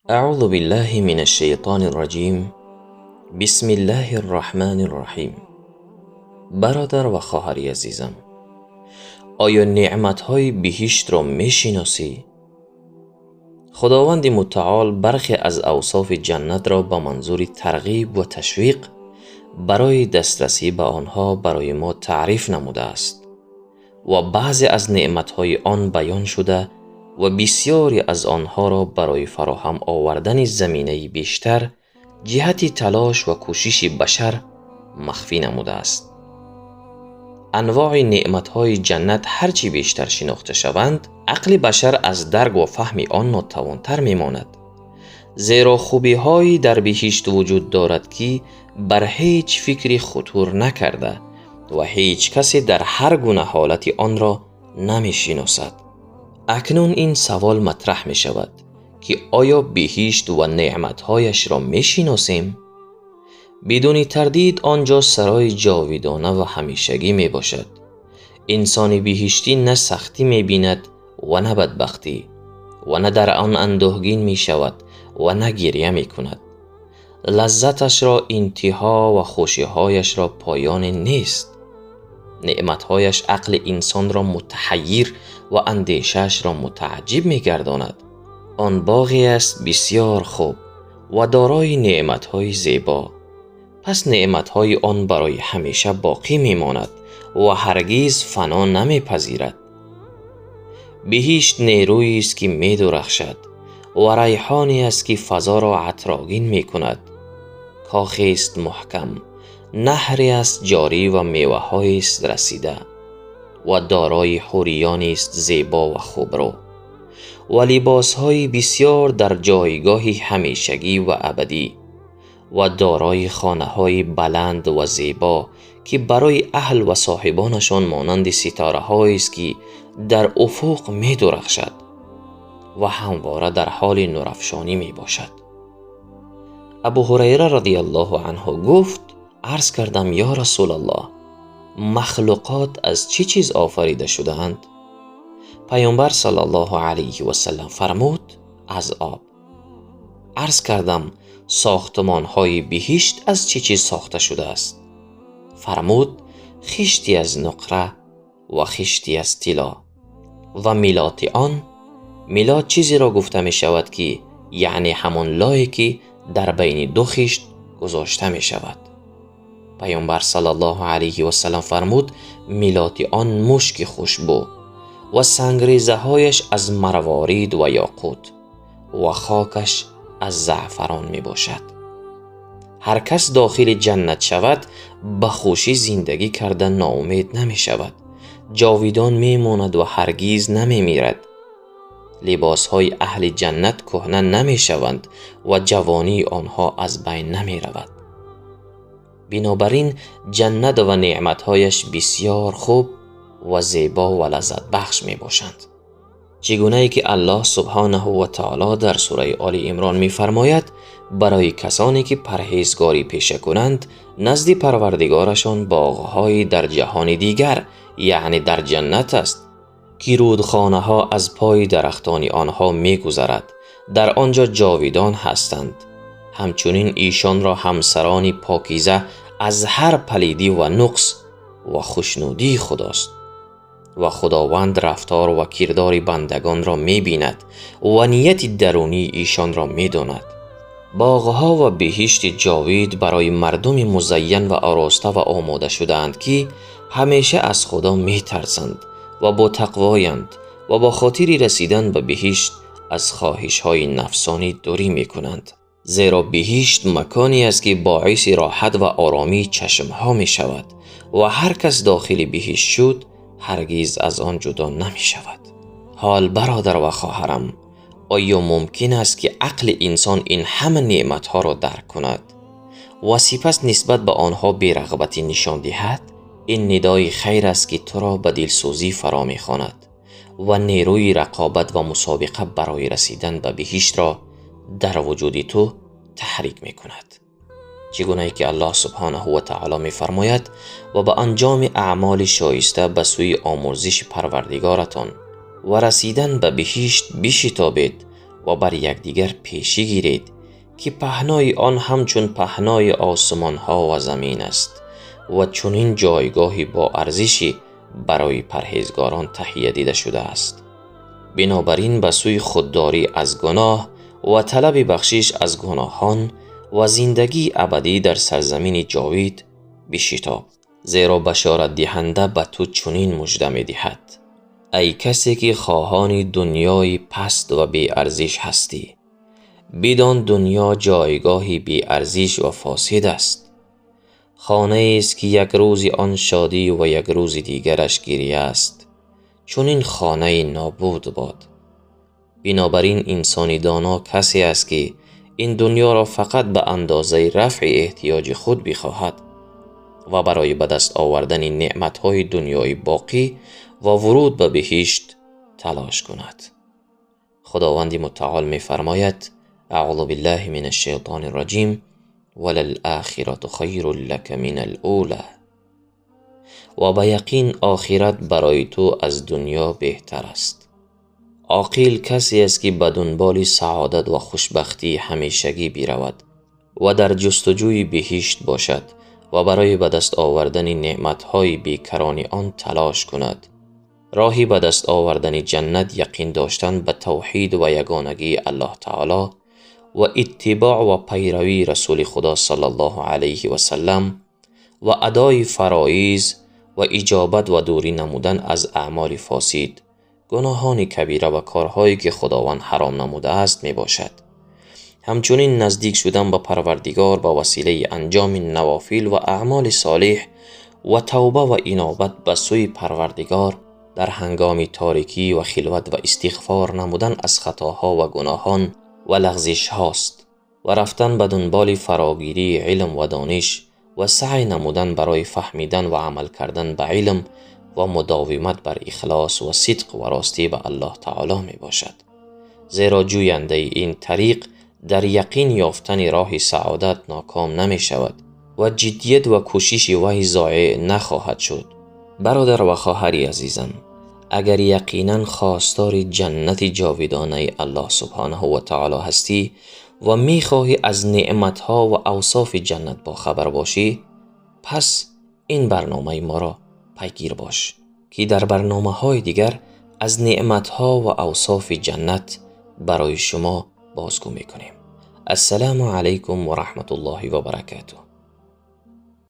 أعوذ بالله من الشیطان الرجیم. بسم الله الرحمن الرحیم. برادر و خواهر عزیزم، آیا نعمتهای بهشت را میشناسی؟ خداوند متعال برخی از اوصاف جنت را به منظور ترغیب و تشویق برای دسترسی به آنها برای ما تعریف نموده است و بعضی از نعمتهای آن بیان شده و بسیاری از آنها را برای فراهم آوردن زمینه بیشتر جهت تلاش و کوشش بشر مخفی نموده است. انواع نعمتهای جنت هرچی بیشتر شناخته شوند، عقل بشر از درک و فهم آن ناتوانتر میماند، زیرا خوبی‌هایی در بهشت وجود دارد که بر هیچ فکری خطور نکرده و هیچ کسی در هر گونه حالت آن را نمیشناسد. اکنون این سوال مطرح می شود که آیا بهشت و نعمتهایش را می شناسیم؟ بدون تردید آنجا سرای جاویدانه و همیشگی می باشد. انسان بهشتی نه سختی می بیند و نه بدبختی و نه در آن اندوهگین می شود و نه گریه می کند. لذتش را انتها و خوشیهایش را پایان نیست. نعمتهایش عقل انسان را متحیر و اندیشه‌اش را متعجب می‌گرداند. آن باغی است بسیار خوب و دارای نعمتهای زیبا. پس نعمتهای آن برای همیشه باقی می‌ماند و هرگز فنا نمی‌پذیرد. بهشت نیرویی است که می‌درخشد و ریحانی است که فضا را عطرآگین می‌کند. کاخی است محکم، نهری است جاری و میوه‌هایی است رسیده و دارای حوریانی است زیبا و خوبرو و لباس‌های بسیار در جایگاه همیشگی و ابدی و دارای خانه‌های بلند و زیبا که برای اهل و صاحبانشان مانند ستاره‌هایی است که در افق می‌درخشد و همواره در حال نورافشانی می‌باشد. ابو هریره رضی الله عنه گفت: عرض کردم یا رسول الله، مخلوقات از چه چیز آفریده شده‌اند؟ پیامبر صلی الله علیه و سلم فرمود: از آب. عرض کردم ساختمان‌های بهشت از چه چیز ساخته شده است؟ فرمود: خشتی از نقره و خشتی از طلا و ملات آن. ملات چیزی را گفته می شود که یعنی همان لایی که در بین دو خشت گذاشته می شود. پیامبر صلی الله علیه و سلم فرمود: ملات آن مشک خوشبو و سنگریزه هایش از مروارید و یاقوت و خاکش از زعفران می باشد. هر کس داخل جنت شود به خوشی زندگی کرده ناامید نمی شود، جاویدان می ماند و هرگز نمی میرد. لباس های اهل جنت کهنه نمی شوند و جوانی آنها از بین نمی رود. بنابراین جنت و نعمتهایش بسیار خوب و زیبا و لذت بخش می باشند. چگونه که الله سبحانه و تعالی در سوره آل عمران می فرماید: برای کسانی که پرهیزگاری پیشه کنند نزد پروردگارشان باغهای در جهان دیگر یعنی در جنت است که رودخانه ها از پای درختان آنها می گذرد، در آنجا جاویدان هستند. همچنین ایشان را همسرانی پاکیزه از هر پلیدی و نقص و خوشنودی خداست و خداوند رفتار و کردار بندگان را می بیند و نیت درونی ایشان را می داند. باغها و بهشت جاوید برای مردم مزین و آراسته و آماده شده‌اند که همیشه از خدا می ترسند و با تقوایند و با خاطر رسیدن به بهشت از خواهش های نفسانی دوری می کنند. زیرا بهشت مکانی است که باعث راحت و آرامی چشمها می شود و هر کس داخل بهشت شد هرگز از آن جدا نمی شود. حال برادر و خواهرم، آیا ممکن است که عقل انسان این همه نعمتها را درک کند و سپس نسبت به آنها بی‌رغبتی نشان دهد؟ این ندای خیر است که تو را به دلسوزی فرا می‌خواند و نیروی رقابت و مسابقه برای رسیدن به بهشت را در وجود تو تحریک می‌کند. چگونه که الله سبحانه و تعالی می‌فرماید: و به انجام اعمال شایسته به سوی آمرزش پروردگارتان و رسیدن به بهشت بشتابید ва бар якдигар пешӣ гиред, ки паҳнои он ҳамчун паҳнои осмонҳо ва замин аст ва чунин ҷойгоҳи бо арзишӣ барои парҳезгорон таҳия дида шудааст. Бинобар ин ба сӯи худдорӣ аз гуноҳ ва талаби бахшиш аз гуноҳон ва зиндагии абадӣ дар сарзамини ҷовид бишитоб, зеро башоратдиҳанда ба ту чунин мужда медиҳад: эй касе ки хоҳони дунёи паст ва беарзиш ҳастӣ, бидон дунё ҷойгоҳи беарзиш ва фосид аст. Хонаест ки як рӯзи он шодӣ ва як рӯзи дигараш гиря аст. Чунин хонаи нобуд бод. Бинобар ин инсони доно касе аст ки ин дунёро фақат ба андозаи рафъи эҳтиёҷи худ бихоҳад ва барои ба даст овардани неъматҳои дунёи боқӣ ва вуруд ба биҳишт талош кунад. Худованди мутаол мефармояд: аъузу биллаҳи минаш шайтонир раҷим, валал охирату хайрун лака минал ӯло. Ва ба яқин охират барои ту аз дунё беҳтар аст. Оқил касе аст ки ба дунболи саодат ва хушбахтии ҳамешагӣ биравад ва дар ҷустуҷӯи биҳишт бошад ва барои ба даст овардани неъматҳои бекарони он талош кунад. Роҳи ба даст овардани ҷаннат яқин доштан ба тавҳид ва ягонагии Аллоҳ таоло ва иттибоъ ва пайравии Расули Худо саллаллоҳу алайҳи васаллам ва адои фароиз ва иҷобат ва дурӣ намудан аз аъмоли фосид, гуноҳони кабира ва корҳое ки Худованд ҳаром намудааст мебошад. Ҳамчунин наздик шудан ба Парвардигор ба василаи анҷоми навофил ва аъмоли солеҳ ва тавба ва инобат ба сӯи Парвардигор дар ҳангоми торикӣ ва хилват ва истиғфор намудан аз хатоҳо ва гуноҳон ва лағзишҳост ва рафтан ба дунболи фарогирии илм ва дониш ва саъй намудан барои фаҳмидан ва амал кардан ба илм ва мудовимат бар ихлос ва сидқ ва ростӣ ба Аллоҳ таоло мебошад. Зеро ҷӯяндаи ин тариқ дар яқин ёфтани роҳи саодат ноком намешавад ва ҷиддият ва кӯшиши вай зоеъ нахоҳад шуд. Бародар ва хоҳари азизам, агар яқинан хостори ҷаннати ҷовидонаи Аллоҳ субҳонаҳу ва таоло ҳастӣ ва мехоҳӣ аз неъматҳо ва авсофи ҷаннат бохабар бошӣ, пас ин барномаи моро пайгир бош, ки дар барномаҳои дигар аз неъматҳо ва авсофи ҷаннат барои шумо бозгӯ мекунем. Ассалому алайкум ва раҳматуллоҳи ва баракатуҳ.